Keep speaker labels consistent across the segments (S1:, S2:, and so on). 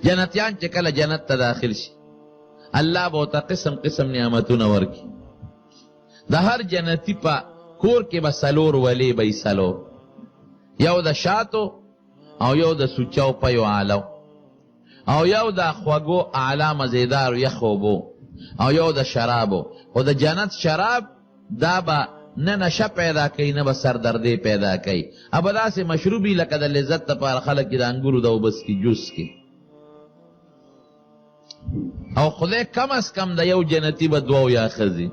S1: جنتیان چې کله جنت ته داخل شي، الله به ورته قسم قسم نعمتونه ورکړي. د هر جنتي په کور کې به څلور ولې به وي، څلور، یو د شاتو او یو د سوچو پیو آلو او یو د خوږو اعلی مزیدارو یخو اوبو او یو د شرابو. خو د جنت شراب دا به نه نشه پیدا کوي، نه به سردردې پیدا کوي، به داسې مشروب وي لکه د لذت لپاره خلک چې د انګورو د اوبه څکي، جوس څکي. او خدای کم از کم د یو جنتي به دوه یا ښځې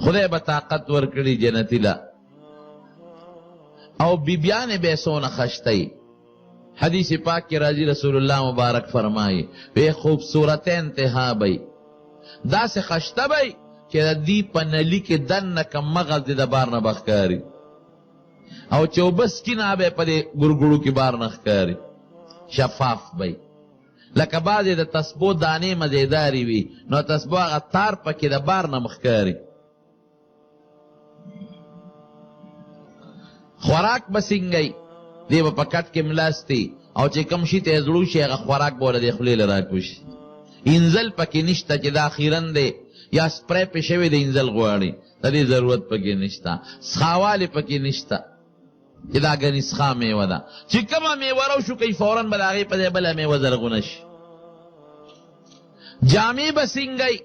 S1: خدای به طاقت ورکړي جنتي له، او بیبیانې به یې څونه خشته. حدیث پاک کې راځي، رسول الله مبارک فرمایي، وی خوبصورته انتها به وي، داسې خشته به وي چې د دې په نلي کې دننه کوم مغز دی د بار نه به ښکاري، او چې اوبه څکي نه به په دې ګرګړو کې بار نه ښکاري، شفاف به وي. لکه بعضې د تسبو دانې مزیدارې وي، نو تسبو هغه تار پکې د بار نه ښکاري. خوراک به څنګه وي؟ دی به په کټ کې ملاستي او چې کوم شي ته یې زړه وشي هغه خوراک به ورله د خولې له راکوشي. انزل پکې نشته چې دا خیرن دی یا سپری پې شوی دی انزل غواړي، د دې ضرورت پکې نشته. څښاوالې پکې نشته چې دا ګني څښا میوه ده، چې کومه میوه راوشو کوي فورا به د هغې په ځای بله میوه زرغونه شي. جامې به څنګه وي؟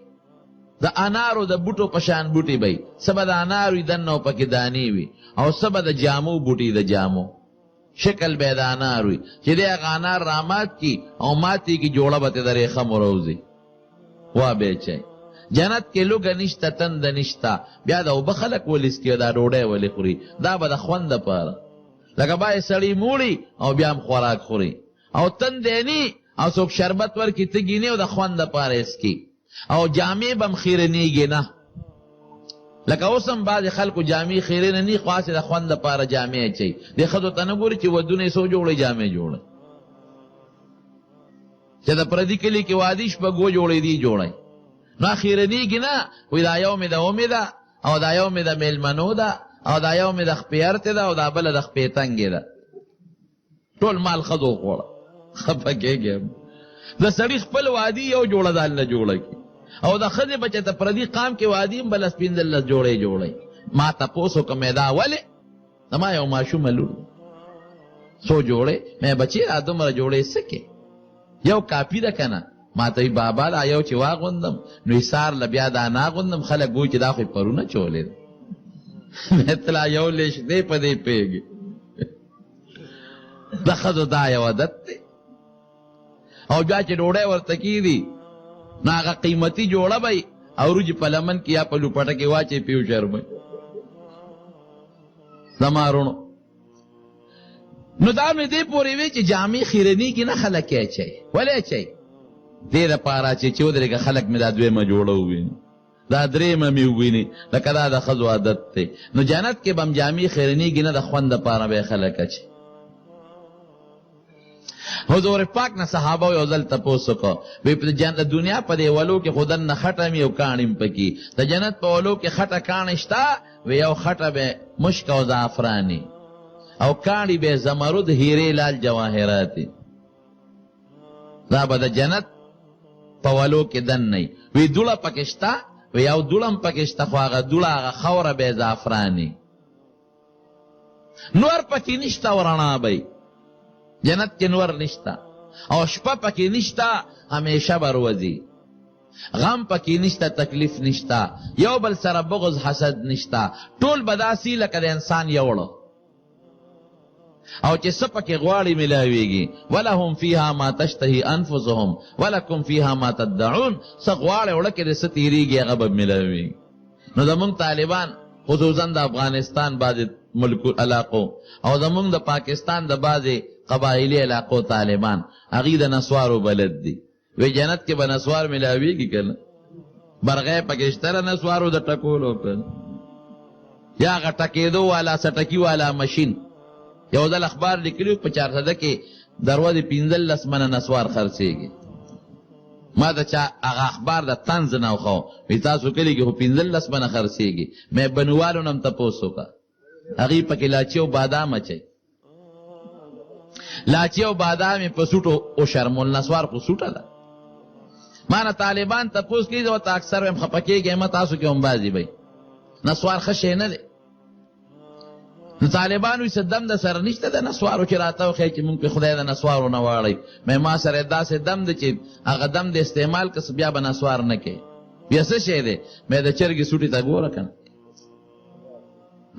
S1: د انارو د بوټو په شان بوټي به وي، څه به د انار وي دننه او پکې دانې وي، او څه به د جامو بوټي، د جامو شکل به یې د انار وي، چې دی هغه انار رامات کړي او مات یې کړي جوړه به ترې د رېښمو راوځي، وا به یې چوي. جنت کې لوږه نشته، تنده نشته، بیا دا اوبه خلک ولې څکي او دا ډوډۍ ولې خوري؟ دا به د خوند دپاره، لکه بعضې سړي موړي او بیا هم خوراک خوري او تندی نی او څوک شربت ورکړي تږي نی او د خوند دپاره یې څکي. او جامې به هم خیرنېږي نه، لکه اوس هم بعضې خلکو جامې خیرنې نه، خو هسې د خوند دپاره جامې اچوي. دې ښځو ته نه ګوري چې ودونه یې څو جوړې جامې جوړوي، چې د پردي کلي کې وادي شپږو جوړې دي جوړوي، نو خیرنېږي نه. وایي دا یو مې د اومې ده، او دا یو مې د مېلمنو ده، او دا یو مې د خپې ده، او دا بله د خپې تنګې ده. ټول مال ښځو وخوړه، خفه کېږم. د سړي خپل وادي یو جوړه ځان له جوړه کړي، او د ښځې به چې د پردي قام کې وادي هم به لس پنځلس جوړې جوړوي. ما تپوس وکړ، مې دا ولې؟ زما یو ماشومه لور ده، څو جوړې؟ مې بچې دا دومره جوړې څه کې؟ یو کاپي ده که نه؟ ما ته وایي بابا دا یو چې واغوندم نو یې سهار له بیا دا نه اغوندم، خلک وایي چې دا خو یې پرون اچولې ده. مې ته لا یو لیش دی په دې پوهېږې. د ښځو دا یو عادت دی. او بیا چې ډوډۍ ورته کېږي نو هغه قیمتي جوړه به یې او وریجې په لمن کې یا په لوپټه کې واچوي پرې وشرموي. زما وروڼو، نو دا مې دې پورې وی چې جامې خیرنېږي نه، خلک یې اچوي. ولې اچوي؟ دې دپاره چې چې ودرېږه خلک مې دا دویمه جوړه وویني، دا درېیمه مې وویني، لکه دا د ښځو عادت دی. نو جنت کې به هم جامې خیرنېږي نه، د خوند دپاره به یې خلک اچوي. حضور پاک نه صحابه یو ځل تپوس وکړ، وی په جنت دنیا په دې ولو کې خو دننه خټه مې او کاڼي هم پکې، د جنت په ولو کې خټه کاڼې شته؟ وی یو خټه به مشک او زعفراني او کاڼي به زمرد، هیرې، لال، جواهرات. دا به د جنت په ولو کې دننه وي. وی دوړه پکې شته؟ وی یو دوړه هم پکې شته، خو هغه دوړه هغه خاوره به زعفراني، نور پکې نشته او رڼا به وي. جنت کې نور نشته او شپه پکې نشته، همیشه به روځي، غم پکې نشته، تکلیف نشته، یو بل سره بغض حسد نشته، ټول به داسې لکه د انسان یوړه، او چې څه پکې غواړي ملاویږي. ولهم فیها ما تشتهي انفسهم ولکم فیها ما تدعون، څه غواړې وړه کې دې څه تېرېږي هغه به ملاویږي. نو زمونږ طالبان خصوصا د افغانستان بعضې ملکو علاقو او زمونږ د پاکستان د بعضې قبایلي علاقو طالبان هغوی د نسوارو بلد دي. وی جنت کې به نسوار ملاویږي که نه؟ برغی پکې شته د نسوارو د ټکولو که نه؟ یا هغه ټکېدو والا څټکي والا مشین. یو ځل اخبار لیکلي په چارسده کې د ورځې 15 منه نسوار خرڅېږي. ما د چا هغه اخبار د طنز نه وښو، وی تاسو کلي کې خو 15 منه خرڅېږي. مې بنوالو نه هم تپوس وکړه، هغوی پکې لاچي او بادام اچوي. لاچي او بادام یې په سوټو وشرمول، نسوار خو سوټه ده. ما نه طالبان تپوس کوي، زه ورته اکثر وایم خفه کېږئ مه، تاسو کې هم بعضې به وي. نسوار ښه شی نه دی. نو طالبان وایي څه دم د سره نشته د نسوارو چې راته وښیې چې مونږ پرې خدای د نسوارو نه واړوي. مې ما سره داسې دم دی چې هغه دم د استعمال که بیا به نسوار نه کوې. بیا څه شی دی؟ مې د چرګې سوټي ته ګوره که نه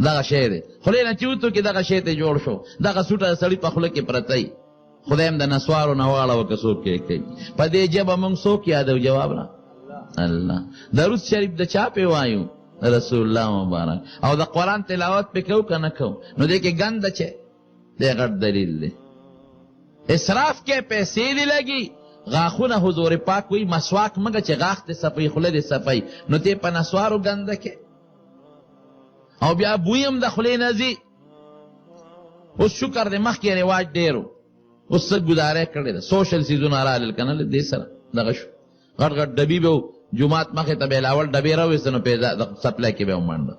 S1: دغه شی دی. خولې نه چې وتو کې دغه شی ته جوړ شو، دغه سوټه د سړي په خوله کې پرته وي. خدای هم د نسوارو نه واړوه که څوک یې کوي. په دې ژبه موږ څوک یادوو؟ جواب را الله. درود شریف د چا پې وایو؟ رسول الله مبارک. او د قرآن تلاوت پې کوو که نه کوو؟ نو دې کې ګنده چې دی غټ دلیل دی. اسراف کې پیسې دې لګي، غاښونه حضور پاک وایي مسواک مګه چې غاښ دې صفوي، خوله دې صفوي، نو ته په نسوارو ګنده کې، او بیا بوی هم د خولې نه ځي. اوس شکر دی مخکې رواج ډېر و، اوس څه ګزاره کړې ده، سوشل څیزونه رالل که نه، له دې سره دغه شو. غټ غټ ډبي به جومات مخې ته به یې لاول ډبې راویسته، نو پیدا د سپلی کې به یې ومنډه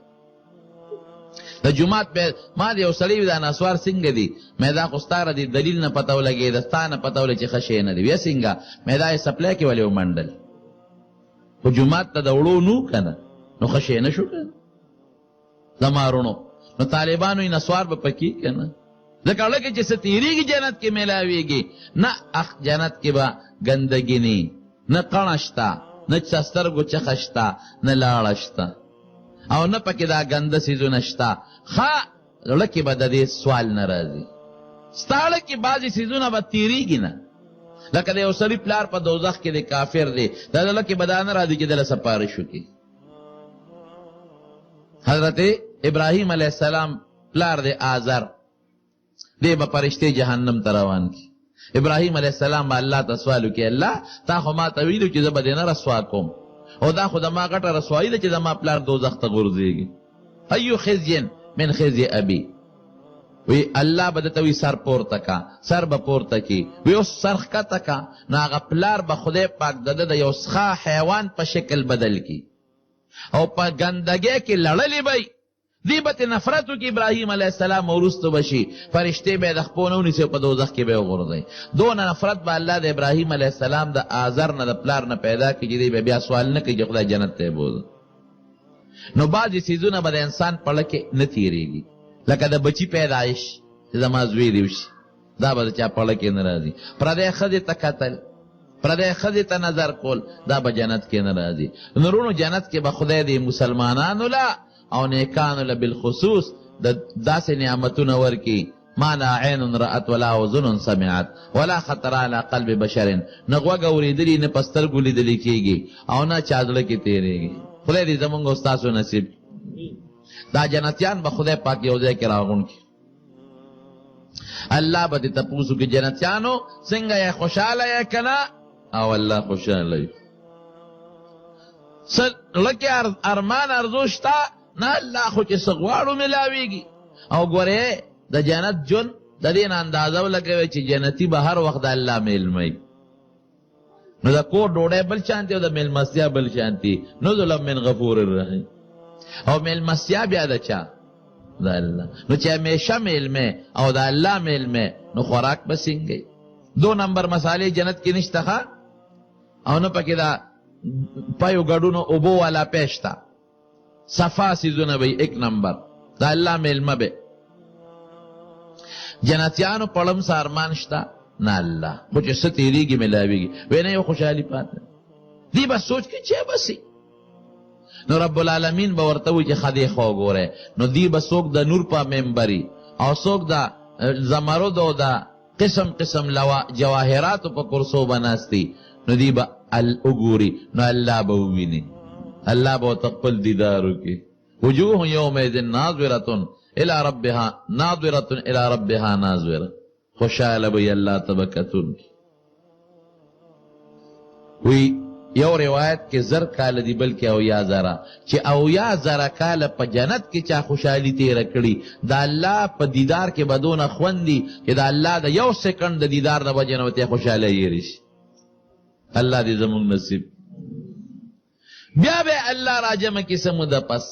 S1: د جومات به. ما د یو سړي وي دا نسوار څنګه دي؟ مې دا خو ستا د دلیل نه پته ولګېده، ستا نه پته ولګېده چې ښه شی نه دی. ویه څنګه؟ مې دا یې سپلی کې ولې ومنډل؟ خو جومات ته د وړو نو که نه، نو ښه شی نه شو که نه زما وروڼو. نو طالبانو یې نسوار به پکې که نه، ځکه زړه کې چې څه تېرېږي جنت کې میلاویږي نه. اخ جنت کې به ګندګي نه، نه قڼه شته، نه چا سترګو چخه شته، نه لاړه شته، او نه پکې دا ګنده څیزونه شته. ښه زړه کې به د دې سوال نه راځي. ستا زړه کې بعضې څیزونه به تېرېږي نه، لکه د یو سړي پلار په دوزخ کې دی، کافر دی، د زړه کې به دا نه راځي چې دله سپارش وکړي. حضرت ابراهیم علیه السلام پلار دی آزر، دی به فرشتې جهنم ته روان کړي. ابراهیم علیه السلام به الله ته سوال وکړي، الله تا خو ما ته ویلو چې زه به دې نه رسوا کوم، او دا خو د ما غټه رسوایي ده چې زما پلار دوزخ ته غورځېږي. ایو خزی من خزی ابي. وی الله به درته وي سر پورته کا، سر به پورته کی. وی اوس سر ښکته کا، نو هغه پلار به خدای پاک د ده د یو څښا حیوان په شکل بدل کی، او په ګندګۍ کې لړلې به وي. دی به ترې نفرت وکړي ابراهیم علیه السلام، وروسته به شي فرشتې به یې د خپو نه ونیسي او په دوزخ کې به یې وغورځوي. دونه نفرت به الله د ابراهیم علیه السلام د آزر نه، د پلار نه پیدا کړي چې دی به بیا سوال نه کوي چې خدای جنت ته یې بوځه. نو بعضې څیزونه به د انسان په زړه کې نه تېرېږي، لکه د بچي پیدایش چې زما زوی دې وشي، دا به د چا په زړه کې نه راځي. پردی ښځې ته کتل، پردی ښځې ته نظر کول، دا به جنت کې نه راځي. نو وروڼو جنت کې به خدای دې مسلمانانو له او نیکانو له بالخصوص د داسې نعمتونه ورکړي، ما لا عین رأت ولا اذن سمعت ولا خطر علی قلب بشر، نه غوږ اورېدلي، نه په سترګو لیدلي کېږي، او نه چا زړه کې تېرېږي. خدای دې زمونږ او ستاسو نصیب دا جنتیان به خدای پاک یو ځای کې راغونډ کړي. الله به دې تپوس وکړي جنتیانو څنګه یې، خوشحاله یې که نه؟ او الله خوشحاله یو. څه زړه کې ارمان ارزو شته؟ نه الله خو چې څه غواړو ملاویږي. او ګورې د جنت ژوند د دې نه اندازه ولګوي چې جنتي به هر وخت د الله مېلمه وي. نو د کور ډوډۍ بل شانتي او د مېلمستیا بل شانتي. نزلا من غفور الرحیم. او مېلمستیا بیا د چا؟ د الله. نو چې همیشه مېلمه او د الله مېلمه، نو خوراک به څنګه وي؟ دو نمبر مسالې جنت کې نشته ښه، او نه پکې دا پایو ګډونو اوبو والا پیشته، صفا څیزونه به ایک نمبر، د الله مېلمه به. جنتیانو پړم څه ارمان شته؟ نه الله خو چې څه تېرېږي ملاویږي. وی نه یو خوشحالي پاته دی، به سوچ کې چې بسي. نو رب العالمین به ورته وایي چې ښه دې خوا وګوره. نو دی به څوک د نور په ممبري او څوک د زمرد او د قسم قسم لوا جواهراتو په کرسو به ناست دي. نو دی به وګوري، نو الله به وویني، الله به ورته خپل دیدار وکړي. وجوه یومئذ ناظرة الی ربها ناظرة الی ربها ناظره. خوشحاله به الله ته به کتونکي وي. یو روایت کې 1000 کاله دي، بلکې 70,000، چې 70,000 کاله په جنت کې چا خوشحالي تېره کړي، د الله په دیدار کې به دونه خوند دي چې د الله د یو سیکنډ د دیدار د وجې نه به ته خوشحاله هېرې شي. الله دې زموږ نصیب. بیا به الله راجمع کړي څه موده پس،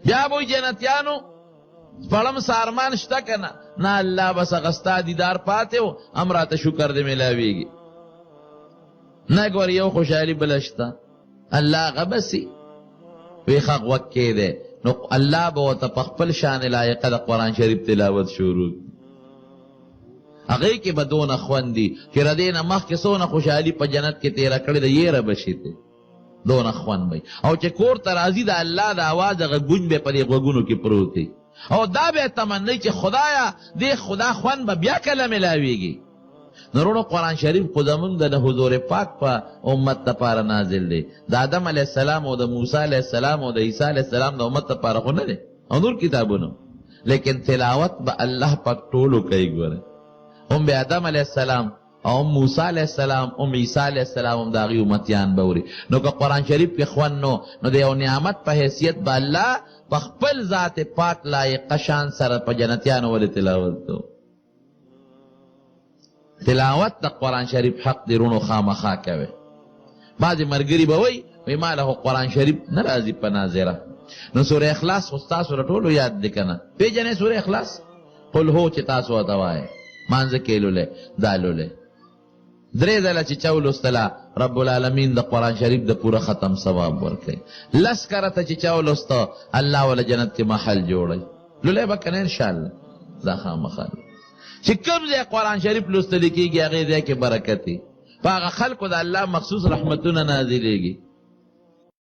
S1: بیا به وایي جنتیانو سپړم څه ارمان شته که نه؟ نه الله، بس هغه ستا دیدار پاتې و، هم راته شکر دې میلاویږي. نه ګور یو خوشحالي بله شته. الله هغه بسي وی ښه غوږ کېږدی، نو الله به ورته په خپل شان لایقه د قرآن شریف تلاوت شروع کړي. هغې کې به دونه خوند دي چې له دې نه مخکې څونه خوشحالي په جنت کې تېره کړې ده، یېره به شي ترې، دونه خوند به. او چې کور ته راځي، د الله د اواز هغه ګونج به په دې غوږونو کې پروت وي، او دا به تمنۍ چې خدایا دې خدا خوند به بیا کله ملاویږي. نو وروڼو، قرآن شریف خو زمونږ د حضور پاک په امت لپاره نازل دی، د آدم علیه السلام او د موسی علیه السلام او د عیسی علیه السلام د امت لپاره خو نه دی، او نور کتابونه، لیکن تلاوت به الله پاک ټولو کوي. ګوره، هم به آدم علیه السلام او هم موسی علیه السلام، هم عیسی علیه السلام، هم د هغې امتیان به اوري. نو که قرآن شریف کې خوند نو د یو نعمت په حیثیت به الله په خپل ذات پاک لایقه شان سره په جنتیانو ولې تلاوت کوو؟ تلاوت د قرآن شریف حق دی رونو، خامخا کوي. بعضې ملګري به وایي، وایي ما له قرآن شریف نه راځي په ناظره. نو سوره اخلاص خو ستاسو له ټولو یاد دی که نه؟ پېژنئ سوره اخلاص؟ قل هو چې تاسو ورته وایئ، مانځه کې لولئ، دا لولئ درې ځله چې چا ولوستله، رب العالمین د قرآن شریف د پوره ختم ثواب ورکوي. لس کرته چې چا ولوسته، الله وله جنت کې محل جوړوي. لولئ به که نه؟ انشاءالله دا خامخا چې کوم ځای قرآن شریف لوستل کېږي، هغې ځای کې برکت وي، په هغه خلکو د الله مخصوص رحمتونه نازلېږي.